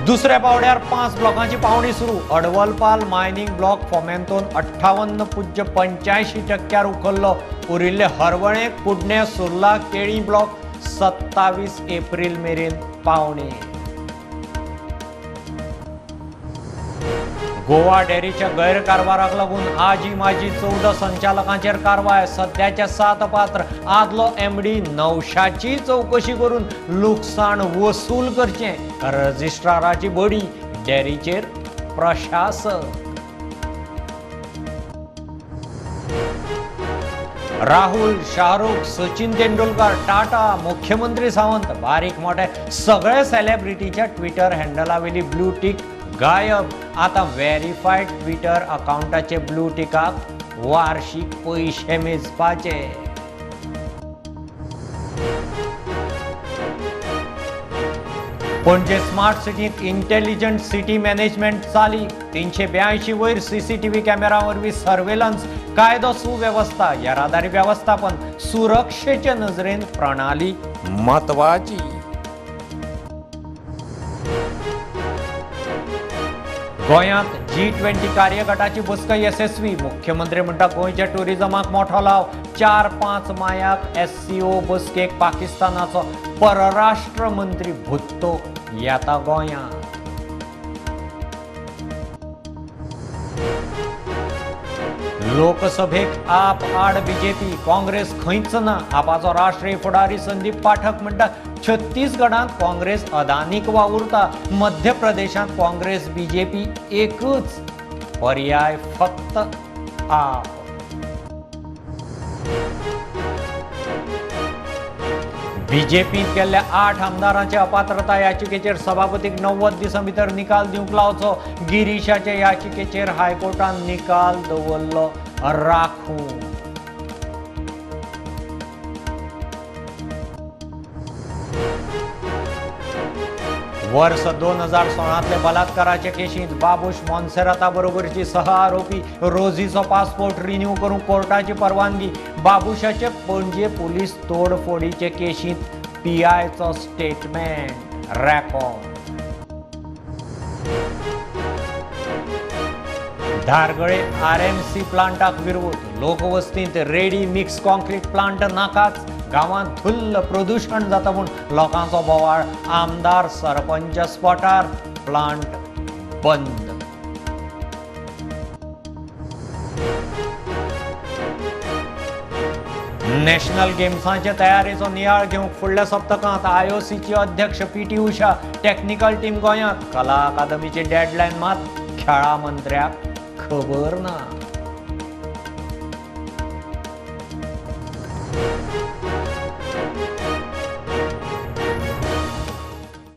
दुसऱ्या पावड्यार 5 ब्लॉकांची पावणी सुरू. अडवलपाल मायनिंग ब्लॉक फोमेंतोन 58.85% उखल्लो. उरिल्ले हरवळे, कुडणे, सुर्ला, केळी ब्लॉक 27 एप्रिल मेरेन पावणे. गोवा डेअरीच्या गैरकारभाराक लागून आजी माजी 14 संचालकांचेर कारवाय. सध्याचे 7 पात्र. आदलो एमडी 900ची चवकशी करून लुकसाण वसूल करचें. रजिस्ट्राराची बडी. डेअरीचेर प्रशासक. राहुल, शाहरुख, सचिन तेंडुलकर, टाटा, मुख्यमंत्री सावंत, बारीक मोठे सगळे सेलिब्रिटीच्या ट्विटर हँडलावेली ब्लू टिक गायब. आता व्हेरीफाईड ट्विटर अकाउंटाचे ब्लू टिकाक वार्षिक पैशे मेजपाचे. पणजे स्मार्ट सिटींत इंटेलिजंट सिटी मॅनेजमेंट चाली. 382 वयर सीसीटीव्ही कॅमेरा वरवीं सर्वेलन्स. कायदो सुवेवस्था, येरादारी वेवस्थापन, सुरक्षेचे नजरेन प्रणाली म्हत्वाची. गोंयांत G20 कार्यगटाची बसका येसस्वी. मुख्यमंत्री म्हणटा गोंयच्या टुरिझमाक मोठो लाव. 4-5 मायाक SCO बसकेक पाकिस्तानाचो परराष्ट्र मंत्री भुत्तो येता गोंयांत. लोकसभेक आप आड बीजेपी, काँग्रेस खंयच ना. आपाचो राष्ट्रीय फुडारी संदीप पाठक म्हणटा छत्तीसगडांत काँग्रेस अदानीक वावुरता, मध्य प्रदेशांत काँग्रेस बीजेपी एकच, पर्याय फक्त आप. बीजेपींत गेल्ल्या 8 आमदारांच्या अपात्रता याचिकेचेर सभापतीक 90 दिसां भितर निकाल दिवंक लावचो. गिरीशाच्या याचिकेचेर हायकोर्टान निकाल दवरलो राखून. वर्स 2016 बलात्काराचे केशींत बाबूश मोन्सेराता बरोबरची सह आरोपी रोझीचो पासपोर्ट रिन्यू करूंक कोर्टाची परवानगी. बाबूशाचे पणजे पुलीस तोडफोडीचे केशींत पीआयचो स्टेटमेंट रेकॉर्ड. धारगळे RMC प्लांटाक विरोध. लोकवस्तींत रेडी मिक्स कॉन्क्रीट प्लांट नाकाच. गांवांत धुल्ल प्रदूशण जाता म्हूण लोकांचो बोवाळ. आमदार सरपंच स्पॉटार प्लांट बंद. नॅशनल गेम्सांचे तयारेचो नियाळ घेवंक फुडल्या सप्तकांत IOCचे अध्यक्ष PT Usha, technical team गोंयांत. कला अकादमीची डेडलायन मात खेळा मंत्र्याक खबर ना.